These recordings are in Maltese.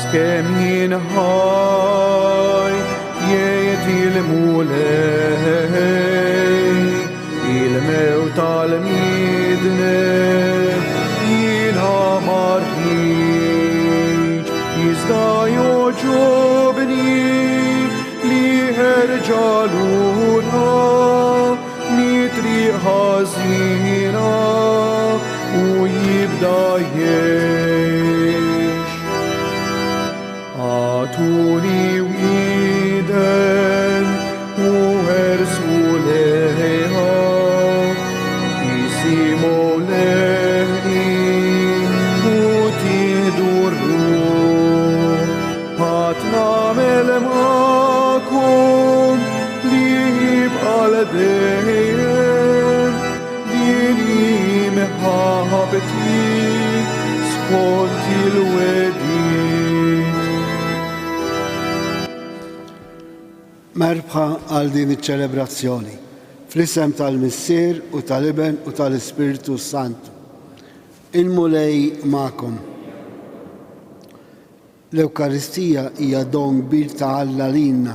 Daqskemm jien ħaj, jgħid il-Mulej, il-mewt tal-midneb jiena ma rridx, iżda jogħġobni li ħerġa lura mit-triq ħażina u jibda jgħix. Agħtuni widen u ersqu lejha, isimgħu leħni u tieħdu r-ruħ. Ħadd nagħmel magħkom li jibqa' l-dejjem din hi mħabbti skont il-wegħdiet. Merbħa għal din iċ-ċelebrazzjoni. Fl-isem tal-Missier u tal-Iben u tal-Ispirtu s-Santu. Il-Mulej magħkom. L-Ewkaristija hija don kbir ta' Alla lilna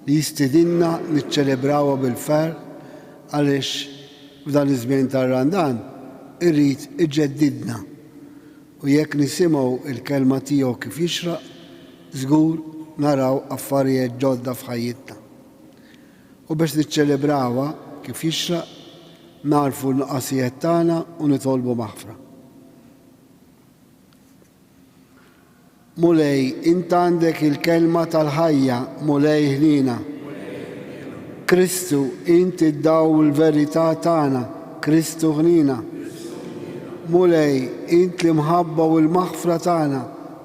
li jistidinna niċċelebrawha bil-ferħ għaliex f'dan iż-żmien tar-Randan irid iġeddidna u jekk nisimgħu l-kelma tiegħu kif jixraq żgur naraw affarijet ġodda f'ħajjitna. U biex niċċelebrawha kif jixraq nagħrfu n-nuqqasijet tagħna u nitolbu maħfra. Mulej, int għandek il-kelma tal-ħajja, Mulej ħniena. Kristu, int id-dawl u l-verità tagħna, Kristu ħniena. Mulej, int l-imħabba u l-maħfra tagħna,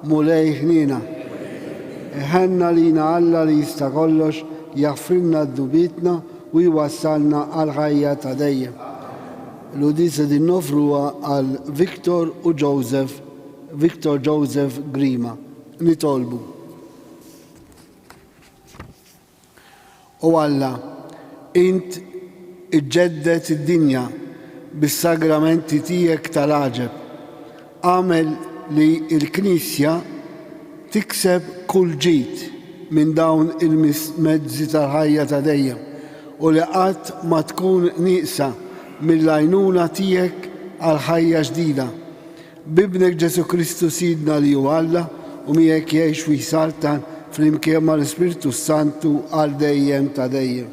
Mulej ħniena. Iħenn għalina Alla li jista' kollox, jaħfrilna dnubietna u jwassalna għall-ħajja ta' dejjem. L-quddiesa din noffruha għal Victor u Joseph Victor Joseph Grima. Nitolbu. O Alla, int iġġedded id-dinja bis-sagramenti tiegħek tal-għaġeb. Agħmel li l-Knisja tikseb kull ġid minn dawn il-mezzi tal-ħajja ta' dejjem u li qatt ma tkun nieqsa mill-għajnuna tiegħek għal ħajja ġdida. B'Ibnek Ġesù Kristu Sidna li hu Alla u miegħek jgħix u jsaltan flimkien mal-Ispirtu s-Santu għal dejjem ta' dejjem.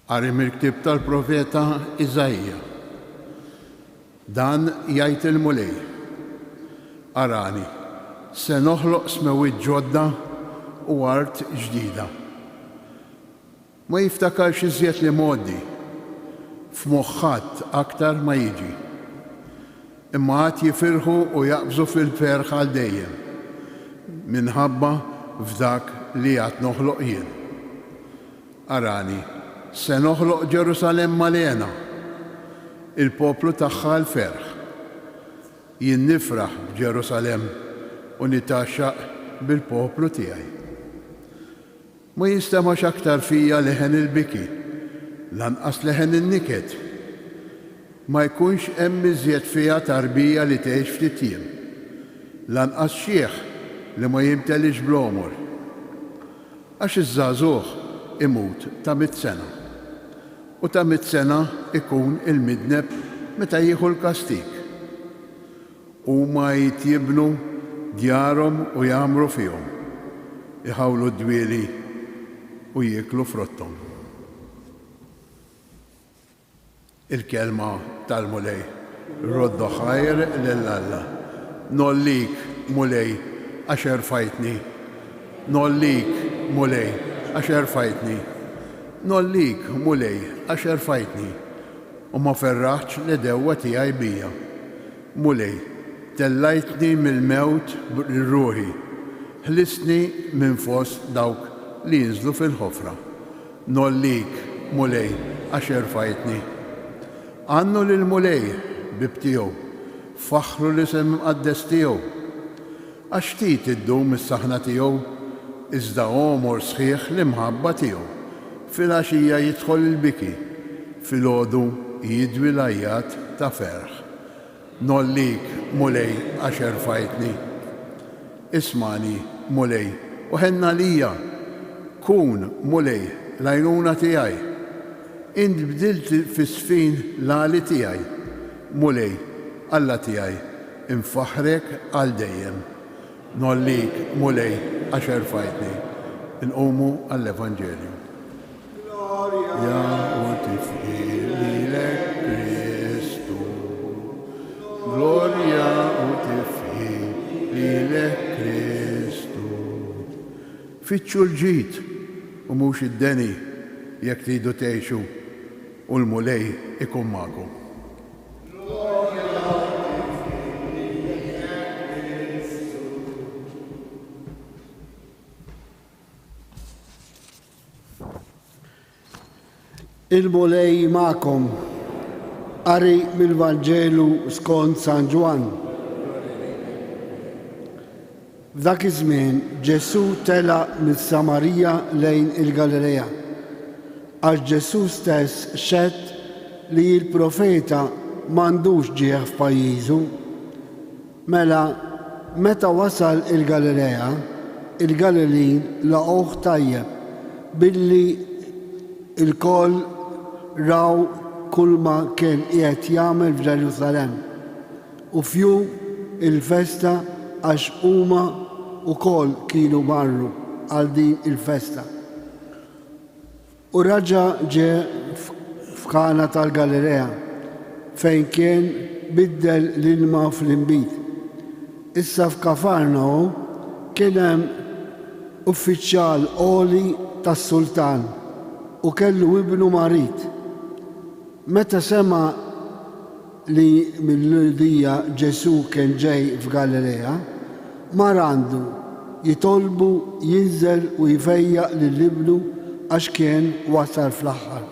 Qari mill-ktieb tal-profeta Iżaija. Dan jgħid il-Mulej, Arani, se noħloq smewwiet ġodda u art ġdida. Ma jiftakarx iżjed l-imgħoddi, f'moħħ ħadd aktar ma jiġi. Imma għad jifirħu u jaqbżu fil-ferħ għal dejjem, minħabba f'dak li għad noħloq jien. Arani, se noħloq Ġerusalemm mal-hena, il-poplu tagħha l-ferħ. Jien nifraħ b'Ġerusalemm u nitgħaxxaq bil-poplu tiegħi. Ma jinstemax aktar fija leħen il-biki, lanqas leħen in-niket. Ma jkunx hemm iżjed fiha tarbija li tgħix ftit jiem, lanqas xiħ li ma jimteliex bl-għomor. Għax iż-żagħżugħ imut ta' mitt sena, u ta' mitt sena jkun il-midneb meta jieħu l-kastig. Huma jrid jibnu djarhom u jgħammru fihom, iħawlu d-dwieli u jieklu frotthom. Il-kelma tal-Mulej. Roddu ħajr lil Alla. Ngħollik, Mulej, għax erfajtni. Ngħollik, Mulej, għax erfajtni. Ngħollik, Mulej, għax erfajtni, u ma ferraħtx l-għedewwa tiegħi bija. Mulej, tellajtni mill-mewt lil ruħi, ħlistni minn fost dawk li jinżlu fil-ħofra. Ngħollik, Mulej, għax erfajtni. Għannu lill-Mulej, bieb tiegħu, faħħru l-isem imqaddes tiegħu. Għax ftit iddum is-saħna tiegħu. iżda għomor sħiħ l-imħabba tiegħu. Filgħaxija jidħol il-biki, filgħodu jidwi l-għajjat ta' ferħ. Ngħollik, Mulej, għax erfajtni. Ismagħni, Mulej, u ħenn għalija. Kun, Mulej, l-għajnuna tiegħi. Int bdilt fi żfin l-għali tiegħi. Mulej, Alla tiegħi, infaħħrek għal dejjem. Ngħollik, Mulej, għax erfajtni. Inqumu għall-Evanġelju. Glorja u tifħir lilek Kristu. Glorja u tifħir lilek Kristu. Fittxu l-ġid u mhux id-deni jekk tridu tgħixu u l-Mulej ikun magħkom. Il-Mulej magħkom. Qari mill-Vanġelu skont San Ġwann. F'dak iż-żmien Ġesù telaq mis-Samarija lejn il-Galilea, għax Ġesù stess xehed li l-profeta m'għandux ġieħ f'pajjiżu. Mela, meta wasal il-Galilea, il-Galilin laqgħuh tajjeb, billi lkoll raw kulma kien qiegħed jagħmel f'Ġerusalemm, u f'jum il-festa għax huma wkoll kienu marru għal din il-festa. U raġa' ġie f'Kana tal-Galilea, fejn kien biddel l-ilma fl-inbid. Issa f'Kafarnaum kien hemm uffiċjal għoli tas-sultan u kellu ibnu marid. Meta sema' li mil-Lhudija Ġesù kien ġej f'Galilea, mar għandu, jitolbu jinżel u jfejjaq lil ibnu għax kien wasal fl-aħħar.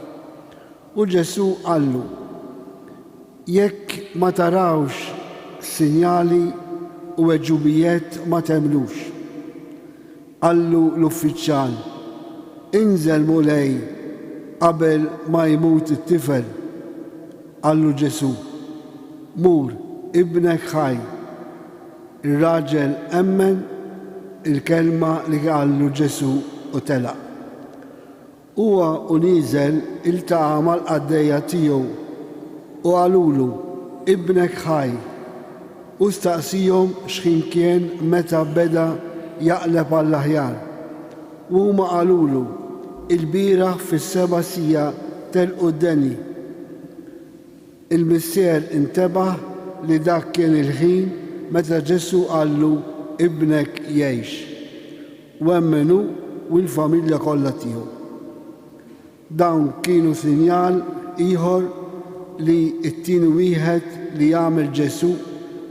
U Ġesù qallu, Jekk ma tarawx sinjali u għeġubijiet ma temmnux. Qallu l-uffiċjal, Inżel, Mulej, qabel ma jmut it-tifel. Qallu Ġesù, Mur, ibnek ħaj. Ir-raġel emmen il-kelma li qallu Ġesù u telaq. Huwa u nieżel iltaqa' mal-qaddejja tiegħu u qalulu, Ibnek ħaj. Hu staqsiehom x'ħin kien meta beda jaqleb għall-aħjar. U huma qalulu, Ilbieraħ fis-seba' siegħa telqu d-deni. Il-missier intebaħ li dak kien il-ħin meta Ġesù qallu, Ibnek jgħix. U emmen hu u l-familja kollha tiegħu. Dawn kienu sinjal ieħor li t-tieni wieħed li għamel Ġesù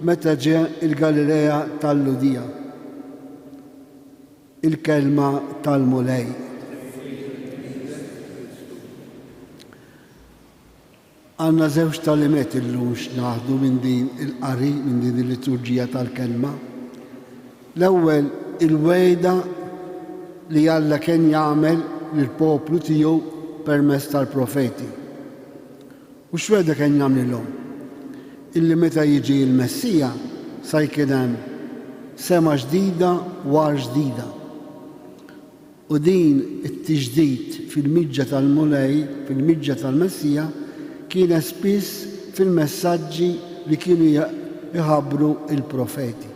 meta ġie l-Galilea tal-Lhudija. Il-Kelma tal-Mulej. Għandna żewġ tagħlimiet illum x'naħdu minn din il-qari, minn din il-liturġija tal-Kelma. L-ewwel, il-wegħda li Alla kien jagħmel lill-poplu tiegħu permezz tal-profeti. U x'wegħda kien jagħmlilhom? Illi meta jiġi l-Messija sa jkun hemm sema ġdida u art ġdida. U din it-tiġdid fil-miġja tal-Mulej, fil-miġja tal-Messija, kienet spiss fil-messaġġi li kienu jħabbru l-profeti.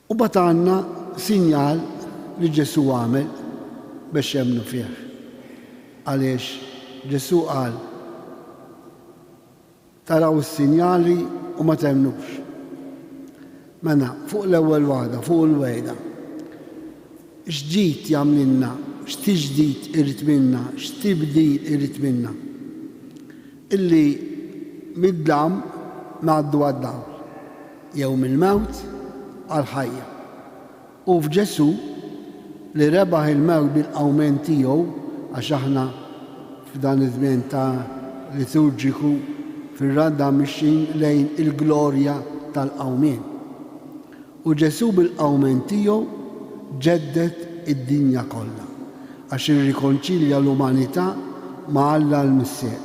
U mbagħad għandna sinjal li Ġesù għamel biex jemmnu fih. Għaliex Ġesù qal, Taraw is-sinjali u ma temmnux. Mela, fuq l-ewwel waħda, fuq il-wegħda. X'ġid jagħmlilna, x'tiġdid irid minna, x'tibdil irid minna? Illi mid-dlam ngħaddu għad-dawl, jew mill-mewt għall-ħajja. U f'Ġesù, li rebaħ il-mewt bil-qawmien tiegħu, għax aħna f'dan iż-żmien ta' liturġiku fir-Randan mixjin lejn il-glorja tal-qawmien. U Ġesù bil-qawmien tiegħu. ġedded id-dinja kollha, għax irrikonċilja l-umanità ma' Alla l-Missier.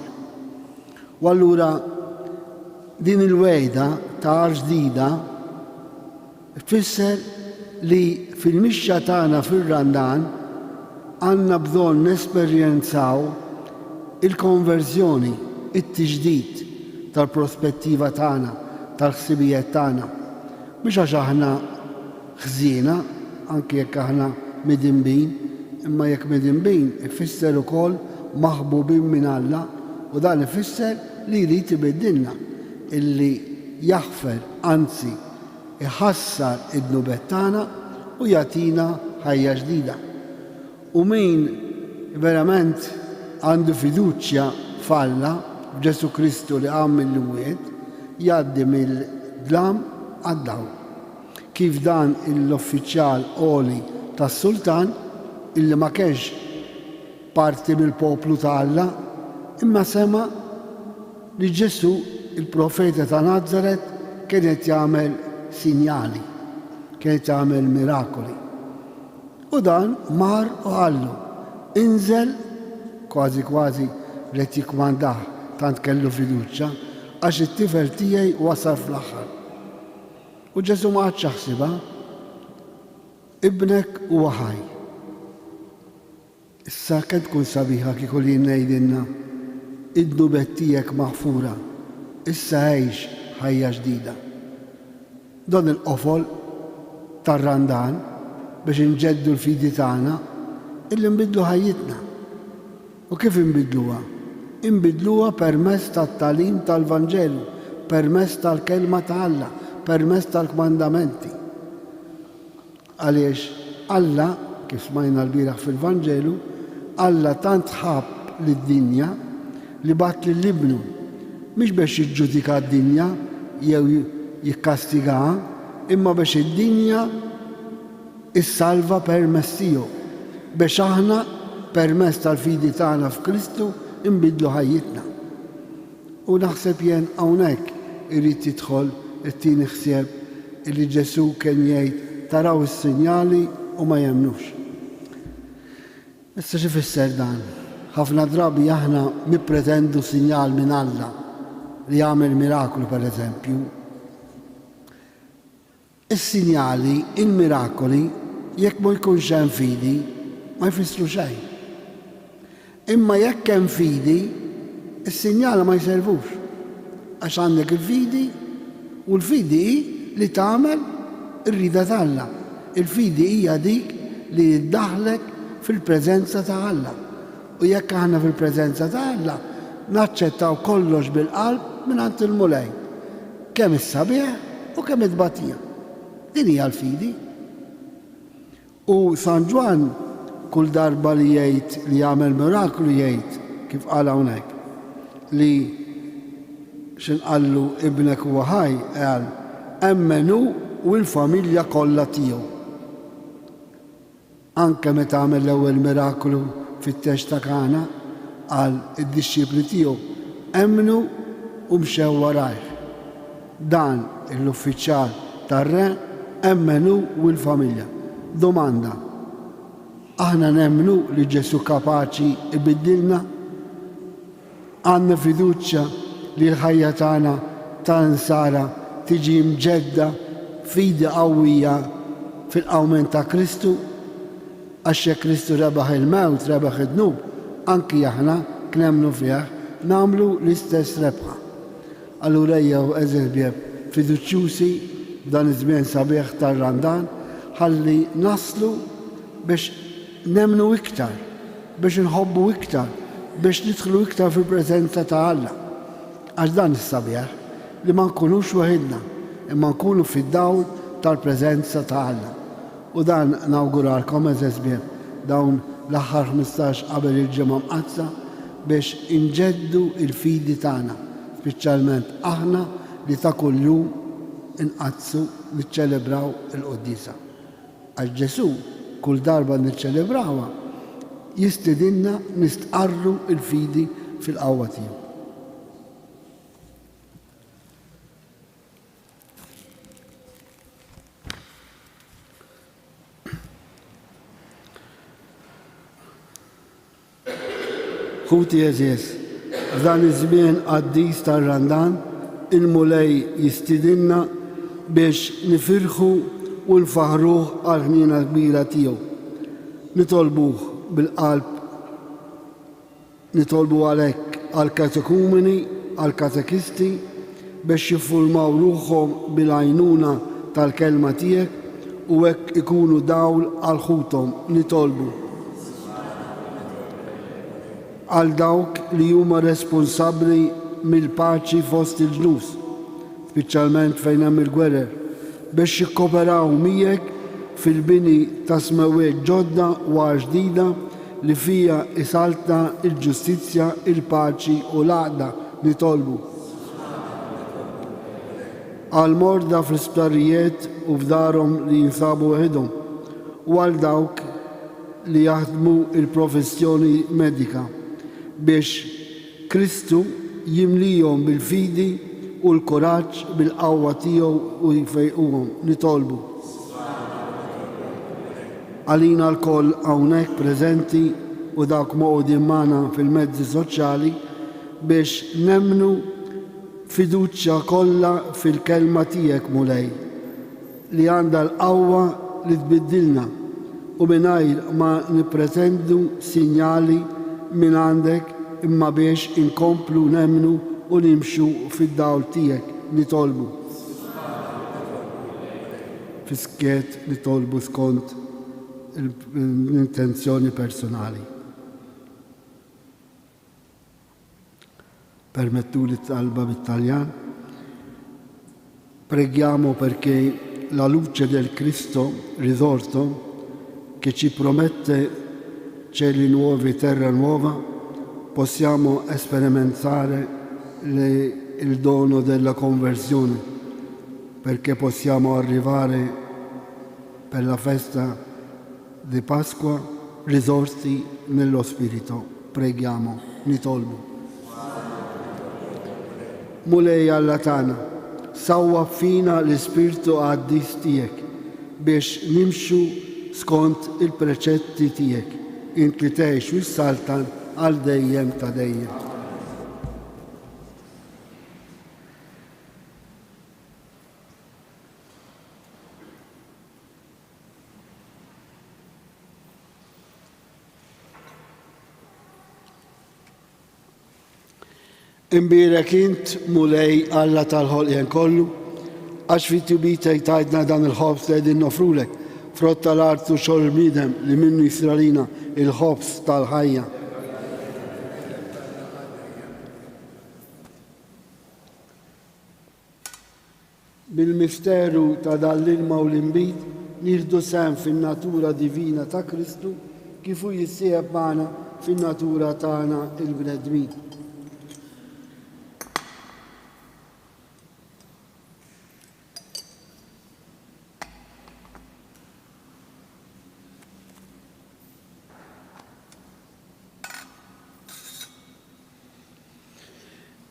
U allura din il-wegħda ta' art ġdida tfisser li fil-mixja tagħna fir-Randan għandna bżonn nesperjenzaw il-konverżjoni, it-tiġdid tal-prospettiva tagħna, tal-ħsibijiet tagħna. Mhux għax aħna ħżiena, anki jekk aħna midinbin, imma jekk midinbin ifisser ukoll maħbubin minn Alla u dan ifisser li jrid ibiddilna, illi jaħfer, anzi iħassar id-dnubiet tagħna u jagħtina ħajja ġdida. U min verament għandu fiduċja f'Alla, f'Ġesù Kristu li qam mill-imwiet, jgħaddi mill-dlam għad-dawl. Kif dan l-uffiċjal għoli tas-sultan, illi ma kienx parti mill-poplu ta' Alla, imma sema' li Ġesù, il-profeta ta' Nazaret, kien qed jagħmel sinjali, kien qed jagħmel mirakoli. U dan mar u qallu, Inżel, kważi kważi ried jikkmandah tant kellu fiduċja, għax it-tifel tiegħi wasal fl-aħħar. U Ġesù ma qagħadx jaħsibha, Ibnek huwa ħaj. Issa kemm tkun sabiħa kieku lilna jgħidilna, Id-dnubiet tiegħek maħfura, issa għix ħajja ġdida. Dan il-qofol tar-Randan biex inġeddu l-fidi tagħna illi nbiddlu ħajjitna. U kif inbiddluha? Inbiddluha permezz tat-tagħlim tal-Vanġelu, permezz tal-Kelma ta' Alla, permezz tal-kmandamenti. Għaliex Alla, kif smajna lbieraħ fil-Vanġelu, Alla tant ħabb lid-dinja li bagħat lil Ibnu, mhix biex jiġġudika d-dinja jew jikkastigaha, imma biex id-dinja ssalva permezz tiegħu, biex aħna, permezz tal-fidi tagħna f'Kristu, inbiddlu ħajjitna. U naħseb jien hawnhekk irid jidħol it-tieni ħsieb illi Ġesù kien jgħid taraw is-sinjali u ma jemmnux. Issa x'ifisser dan? Ħafna drabi aħna nippretendu sinjal minn Alla li jagħmel miraklu pereżempju. Is-sinjali, il-mirakoli, jekk ma jkunx hemm fidi, ma jfissru xejn. Imma jekk hemm fidi, is-sinjali ma jservux. Għax għandek il-fidi, u l-fidi hi li tagħmel ir-rieda t'Alla. Il-fidi hija dik li ddaħħlek fil-preżenza ta' Alla. U jekk aħna fil-preżenza ta' Alla, naċċettaw kollox bil-qalb mingħand il-Mulej, kemm is-sabiħ u kemm it-tbatija. Din hija l-fidi. U San Ġwann kull darba li jgħid li għamel miraklu jgħid, kif qal hawnhekk, li x'inqallu ibnek huwa ħaj, qal, emmen hu u l-familja kollha tiegħu. Anke meta għamel l-ewwel miraklu fit-tieġ ta' Kana, qal id-dixxipli tiegħu emmnu u mxew warajh. Dan l-uffiċjal tar-re emmen hu u l-familja. Domanda, Aħna nemmnu li Ġesù kapaċi jbiddilna? Għandna fiduċja li l-ħajja tagħna ta' Nsara tiġi mġedda b'fidi qawwija fil-qawmien ta' Kristu? Għax jekk Kristu rebaħ il-mewt, rebaħ id-dnub, anki aħna, k'nemmnu fih, nagħmlu l-istess rebħa. Allura ejjew, għeżież ħbieb, fiduċjużi f'dan iż-żmien sabiħ tar-Randan ħalli naslu biex nemmnu iktar, biex inħobbu iktar, biex nidħlu iktar fil-preżenza ta' Alla. Għax dan is-sabiħ, li ma nkunux weħidna, imma nkunu fid-dawl tal-preżenza ta' Alla. U dan nawguralkom, għeżież ħbieb, dawn l-aħħar 15 qabel il-Ġimgħa Mqaddsa biex inġeddu l-fidi tagħna, speċjalment aħna li ta' kuljum inqaddsu, niċċelebraw il-quddiesa. Għax Ġesù, kull darba niċċelebrawha, jistidinna nistqarru l-fidi fil-qawwa tiegħu. Ħuti għeżież, f'dan iż-żmien qaddis tar-Randan, il-Mulej jistidinna biex nifirħu u nfaħħruh għall-ħniena kbira tiegħu. Nitolbuh bil-qalb, nitolbu għalhekk għall-katekumeni, għall-katekisti biex jiffurmaw ruħhom bil-għajnuna tal-Kelma tiegħek u hekk ikunu dawl għal ħuthom. Nitolbu. Għal dawk li huma responsabbli mill-paċi fost il-ġnus, speċjalment fejn hemm il-gwerer, biex jikkoperaw miegħek fil-bini ta' smewwiet ġodda u art ġdida li fiha jsaltna l-ġustizzja, il-paċi u l-għaqda. Nitolbu. Għall-morda fl-isptarijiet u f'darhom li jinsabu weħidhom, u għal dawk li jaħdmu l-professjoni medika, biex Kristu jimlihom bil-fidi u l-kuraġġ bil-qawwa tiegħu u jfejquhom. Nitolbu. Għalina lkoll hawnhekk preżenti u dawk mogħqudin magħna fil-mezzi soċjali biex nemmnu b'fiduċja kollha fil-Kelma tiegħek, Mulej. li għandha l-qawwa li tbiddilna u mingħajr ma nippretendu sinjali mingħandek imma biex inkomplu nemmnu u nimxu fid-dawl tiegħek. Nitolbu. Fis-skiet nitolbu skont l-intenzjoni personali. Permettuli talba bit-Taljan. Preghiamo perché la luce del Cristo risorto, che ci promette cieli nuovi e terra nuova, possiamo sperimentare le, il dono della conversione, perché possiamo arrivare per la festa di Pasqua risorti nello Spirito. Preghiamo, nitolbu. Mulej Alla tagħna, sawwab fina l-Ispirtu Qaddis tiegħek biex nimxu skont il-preċetti tiegħek, int li tgħix u ssaltan għal dejjem ta' dejjem. Imbierek int, Mulej Alla tal-ħolqien kollu, għax fi tjubitek tajtna dan il-ħobż li qegħdin nofrulek, frott tal-art u xogħol il-bniedem li minnu jsir għalina il-ħobż tal-ħajja. Bil-misteru ta' dan l-ilma u l-inbid nieħdu sehem fin-natura divina ta' Kristu kif hu jissieħeb magħna fin-natura tagħna l-bnedmin.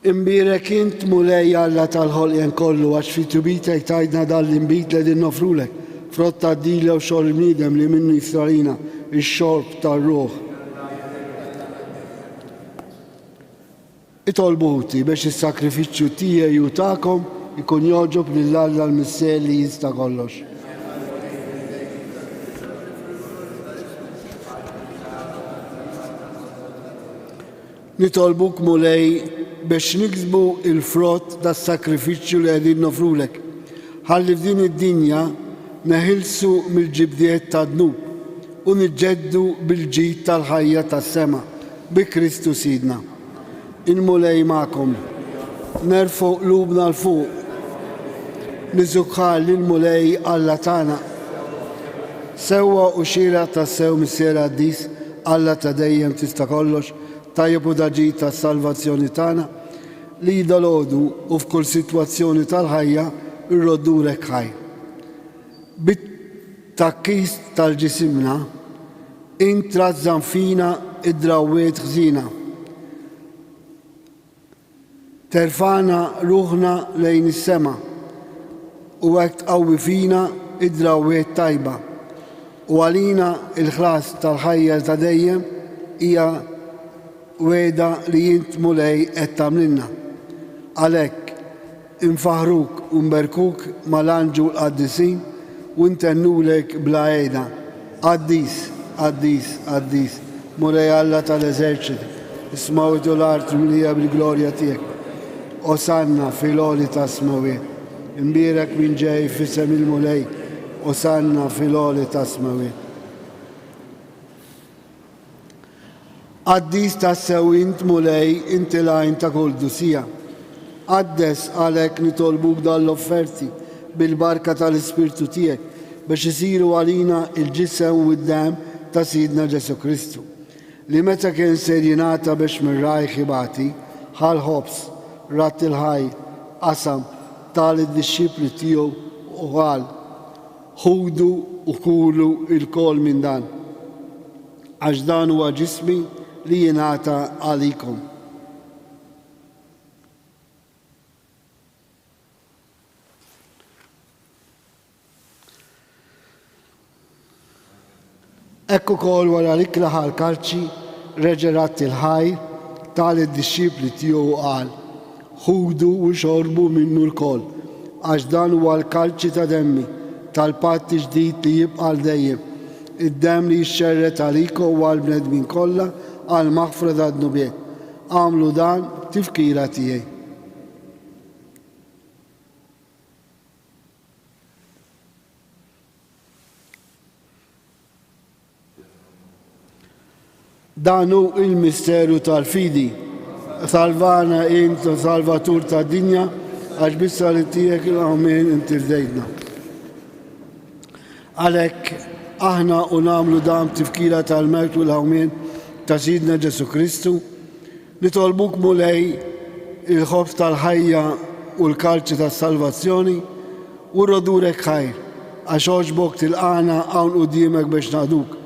Imbierek int, Mulej Alla tal-ħolqien kollu, għax fi tjubitek tajtna dan l-inbid li qegħdin noffrulek, frott tad-dila u xogħol il-bniedem li minnu jisralina x-xorb tar-ruħ. Itolbu ħuti biex is-sagrifiċċju tiegħi u tagħkom ikun jogħġob lil Alla l-Missier li jista' kollox. Nitolbuk, Mulej, biex niksbu l-frott tas-sagrifiċċju li qegħdin noffrulek, ħalli f'din id-dinja neħilsu mill-ġibdiet tad-dnub u niġġeddu bil-ġid tal-ħajja tas-sema, bi Kristu Sidna. Il-Mulej magħkom. Nerfgħu qlubna 'l fuq. Niżukħar lill-Mulej Alla tagħna. Sewwa u xieraq tassew, Missier qaddis, Alla ta' dejjem tista' kollox, tajjeb u ta' ġid għas-salvazzjoni tagħna, li dalgħodu u f'kull sitwazzjoni tal-ħajja rroddulek ħajr. Bit-tgħakkis tal-ġisimna, int trażżan fina d-drawwiet ħżiena. Terfagħna ruħna lejn is-sema, u hekk tqawwi fina d-drawwiet tajba. U għalina l-ħlas tal-ħajja ta' dejjem hija. wegħda li int Mulej qed tagħmlilna. Għalhekk, infaħħruk u nberkuk mal-anġi u l-qaddisin u ntennulek bla heda, Qaddis, qaddis, qaddis, Mulej Alla tal-eżerċiti, is-smewwiet u l-art mimlija bil-glorja tiegħek. Osanna fil-għoli tas-smewwiet. Imbierek min ġej f'isem il-Mulej, Osanna fil-għoli tas-smewwiet. Qaddis tassew int, Mulej, inti l-għajn ta' kull qdusija. Qaddes, għalhekk nitolbuk dan l-offerti bil-barka tal-Ispirtu tiegħek biex isiru għalina l-ġisem u d-demm ta' Sidna Ġesù Kristu, li meta kien ser jingħata biex minn rajh ibati, ħa l-ħobż, radd il-ħajr, qasam, ta lid-dixxipli tiegħu u qal, Ħudu u kulu lkoll minn dan, għax dan huwa ġismi li jingħata għalikom. Hekk ukoll wara l-ikla ħa l-kalċi, reġa' radd il-ħajr, ta lid-dixxipli tiegħu u qal, Ħudu u xorbu minnu lkoll, għax dan huwa l-kalċi ta' demmi, tal-patt ġdid li jibqa' għal dejjem, id-demm li jixxerred għalikom u għall-bnedmin kollha għall-maħfra tad-dnubiet. Agħmlu dan b'tifkira tiegħi. Dan hu il-misteru tal-fidi. Salvana int, o Salvatur tad-dinja, għax bis-salib tiegħek il-qawmien inti fdejtna. Għalhekk aħna u nagħmlu dan b'tifkira tal-mewt u l-qawmien ta' Sidna Ġesù Kristu, Nitolbuk Mulej il-ħobż tal-ħajja u l-kalċi tas-salvazzjoni u rrodurek ħajr għax għoġbok tilqagħna hawn quddiemek biex naqduk.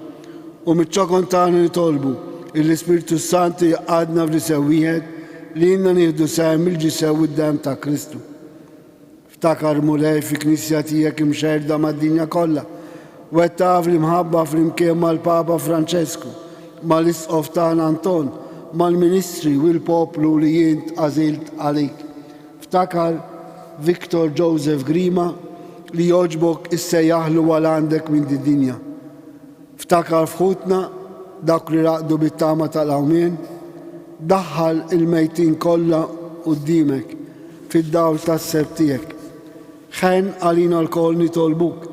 U miċ-ċokon tagħna nitolbu li l-Ispirtu s-Santu jgħaqqadna f'ġisem wieħed li ilna nieħdu sehem mill-ġisem u d-demm ta' Kristu. Ftakar, Mulej, fil-Knisja tiegħek imxerrda mad-dinja kollha. Wettaqha fl-imħabba flimkien mal-Papa Franċesku, mal-Isqof tagħna Anton, mal-ministri u l-poplu li int għażilt għalik. Ftakar Victor Joseph Grima li jogħġbok issejjaħlu għal għandek minn did-dinja. Ftakar f'ħutna, dawk li raqdu bit-tama tal-qawmien. Daħħal il-mejtin kollha quddiemek, fid-dawl tas-sebħ tiegħek. Ħenn għalina lkoll nitolbuk,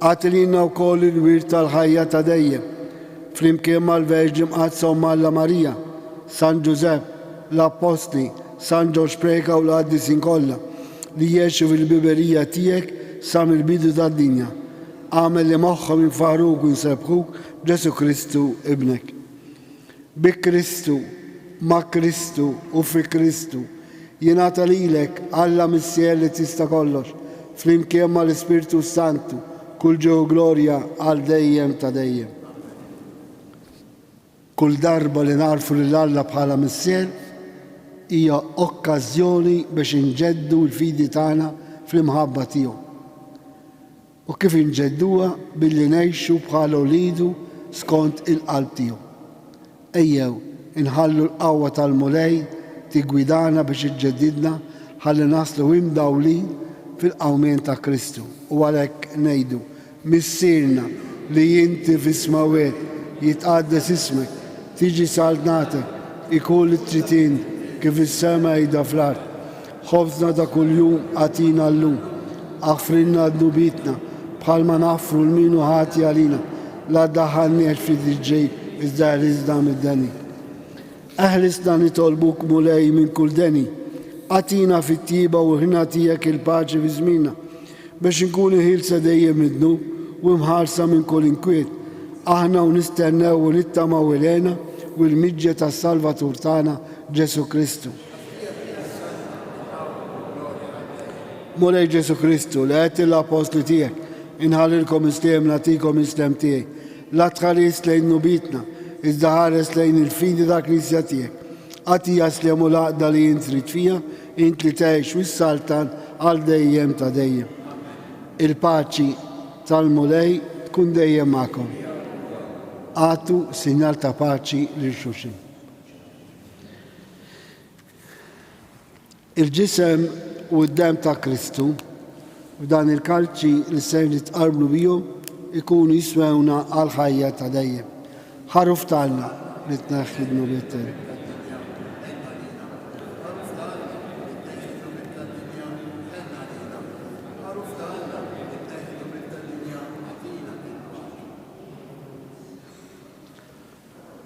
agħti lilna wkoll il-wirt tal-ħajja ta' dejjem, flimkien mal-Verġni Mqaddsa Omm Alla Marija, San Ġużepp, l-Appostli, San Ġorġ Preca u l-qaddisin kollha, li għexu fil-biberija tiegħek sa mill-bidu tad-dinja. Agħmel li magħhom infaħħruk u nsebbħuk b'Ġesù Kristu Ibnek. Bi Kristu, ma' Kristu u fi Kristu, jingħata lilek, Alla Missier li tista' kollox, flimkien mal-Ispirtu s-Santu, kull ġieħ u glorja għal dejjem ta' dejjem. Kull darba li nagħrfu lil Alla bħala Missier hija okkażjoni biex inġeddu l-fidi tagħna fl-imħabba tiegħu. U kif inġedduha billi ngħixu bħala uliedu skont il-qalb tiegħu. Ejjew inħallu l-qawwa tal-Mulej tiggwidana biex iġġeddidna ħalli naslu imdawlin fil-qawmien ta' Kristu. U għalhekk ngħidu, Missierna li inti fis-smewwiet, jitqaddes ismek, tiġi saltnatek, ikun li trid int, kif fis-sema qiegħda fl-art. Ħobżna ta' kuljum agħtina llum. Aħfrilna dnubietna, bħalma naħfru 'l min hu ħati għalina. La ddaħħalniex fi tiġrib, iżda eħlisna mid-deni. Eħlisna nitolbuk, Mulej, minn kull deni. Agħtina fit-tjieba u l-ħniena tiegħek il-paċi fi żmienna, biex inkunu ħielsa dejjem mid-dnub u mħarsa minn kull inkwiet, aħna u nistennew u nittamaw il-hena u l-miġja tas-Salvatur tagħna, Ġesù Kristu. Mulej Ġesù Kristu, li għedt lill-appostli tiegħek, Inħallilkom is-sliem, nagħtikom is-sliem tiegħi. La tħares lejn dnubietna, iżda ħares lejn il-fidi tal-Knisja tiegħek. Agħtiha s-sliem u l-għaqda li int trid fiha, int li tgħix u ssaltan għal dejjem ta' dejjem. Il-paċi tal-Mulej tkun dejjem magħkom. Agħtu sinjal ta' paċi lil xulxin. Il-ġisem u d-demm ta' Kristu, f'dan il-kalċi li ser nitqarbnu bihom, ikunu jiswewna għall-ħajja ta' dejjem. Ħaruf t'Alla li tneħħi dnubiet tad-dinja.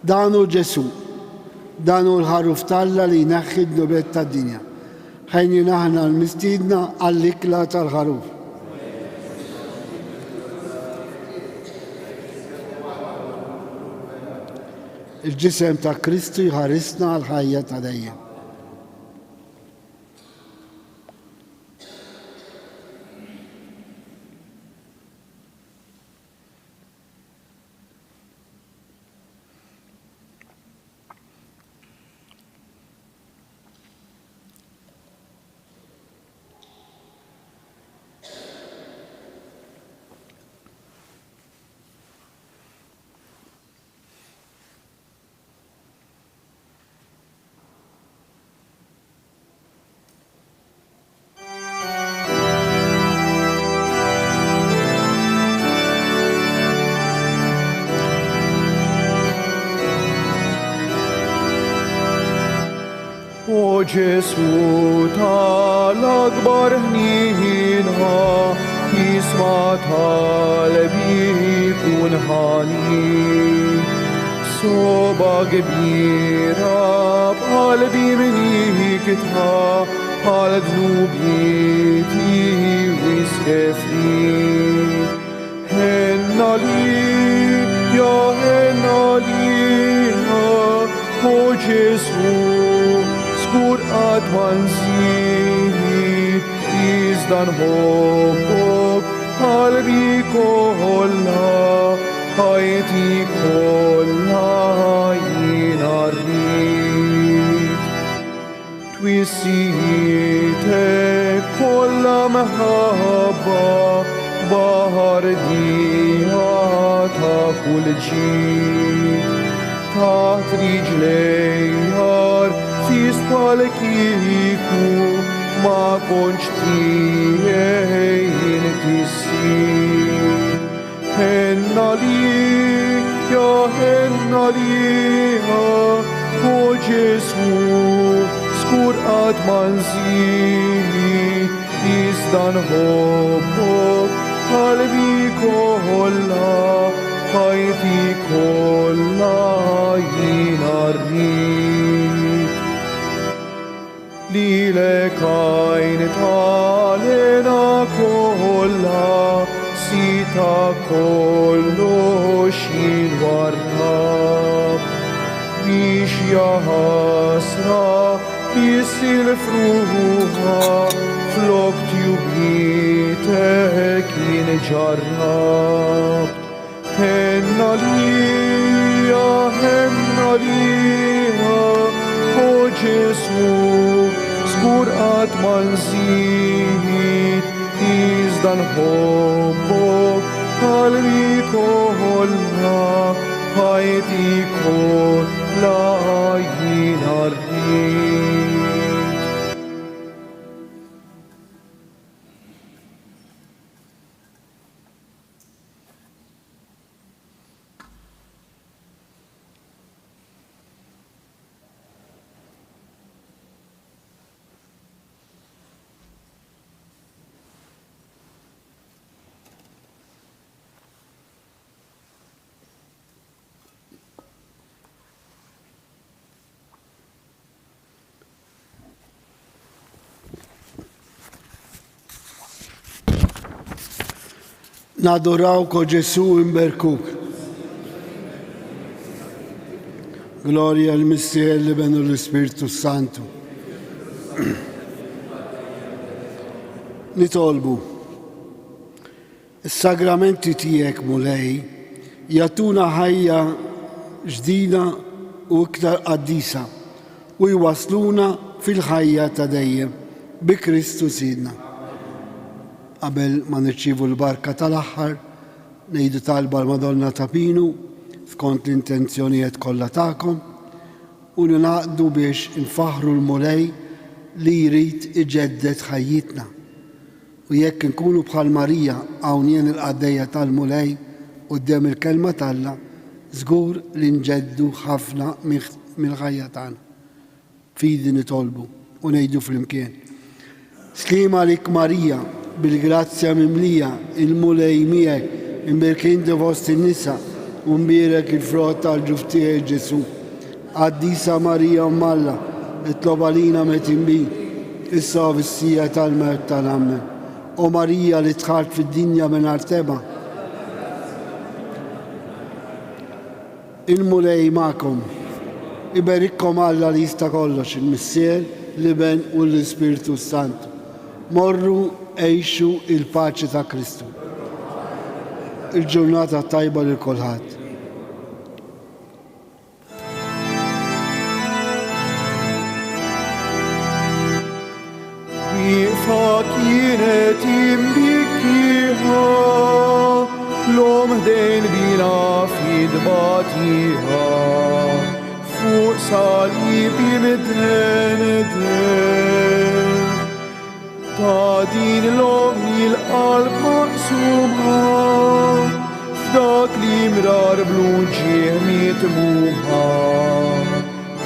Dan hu Ġesù. Dan hu l-Ħaruf t'Alla li jneħħi d-dnubiet tad-dinja. Ħejnin aħna l-mistiedna għall-ikla tal-Ħaruf. Il-ġisem ta' Kristu jħarisna għall-ħajja ta' dejjem. O Ġesu tal-akbar ħnina, jisma talbi kun ħanin. Soba kbira b'qalbi mnikta għal dnubieti wisqefli. Ħenna li, ja ħenna lina, o Ġesu, żgur qatt ma nżid, iżda nħobbok qalbi kollha, ħajti kollha jiena rrid. Twissijitek kollha mħabba baħar dija ta' kull ġid. Taħt riġlejja rfist bħal kieku ma kontx tiegħi inti s-Sid. Ħenna lija, ħenna lija, o Ġesù, żgur qatt ma nżid, iżda nħobbok qalbi kollha, ħajti kollha jiena rrid. Lilek għajn tal-hena kollha, Sid ta' kollox jien warrab. Biex jaħasra biss il-frugħa, flok tjubietek jien ġarrabt. Ħenna lija, ħenna lija, o Ġesù, żgur qatt ma nżid, iżda nħobbok qalbi kollha, ħajti kollha jiena rrid. Nadurawk o Ġesu imberkuk. Glorja l-Missier l-Iben u l-Ispirtu Santu. Nitolbu. Is-sagramenti tiegħek, Mulej, jagħtuna ħajja ġdida u iktar qaddisa u jwassluna fil-ħajja ta' dejjem bi Kristu Sidna. Qabel ma nirċievu l-barka tal-aħħar, ngħidu talba l-Madonna ta' Pinu skont l-intenzjonijiet kollha tagħkom u ningħaqdu biex infaħħru l-Mulej. li jrid iġedded ħajjitna. U jekk inkunu bħal Marija hawn jien il-qaddejja tal-Mulej quddiem il-Kelma t'Alla, żgur li nġeddu ħafna mill-ħajja tagħna. B'fidi nitolbu u ngħidu flimkien, Sliem għalik Marija, bil-grazzja mimlija, il-Mulej miegħek, imbierk inti fost in-nisa, u mbierek il-frott tal-ġuf tiegħek Ġesù. Qaddisa Marija Omm Alla, itlob għalina metinbin, issa u fis-siegħa tal-mewt tagħna. Ammen. O Marija li dħalt fid-dinja mingħajr tebgħa, Il-Mulej magħkom. Iberikkom Alla li jista' kollox, il-Missier, l-Iben u l-Ispirtu s-Santu. Morru għixu il-paċi ta' Kristu. Il-ġurnata t-tajba lil kulħadd. Wieqfa kienet imbikkiha l-omm ħdejn bina fid-tbatija fuq salib imdendel. Ta' din l-omm il-qalb maqsuma f'dak li mrar bl-uġigħ mitmuma.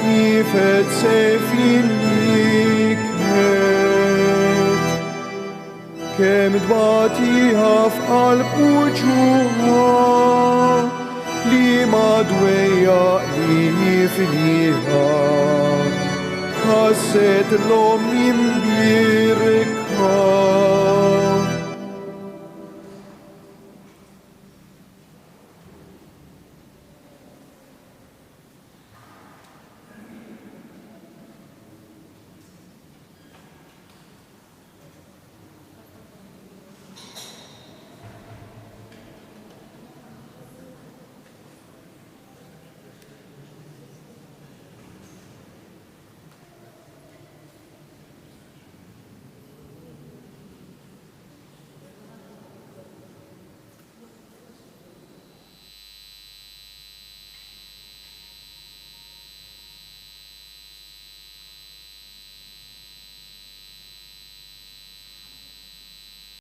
Nifed sejf in-niket. Kemm tbatija f'qalb uġuħa li ma dwejjaq li jifniha. Ħasset l-omm imbierka.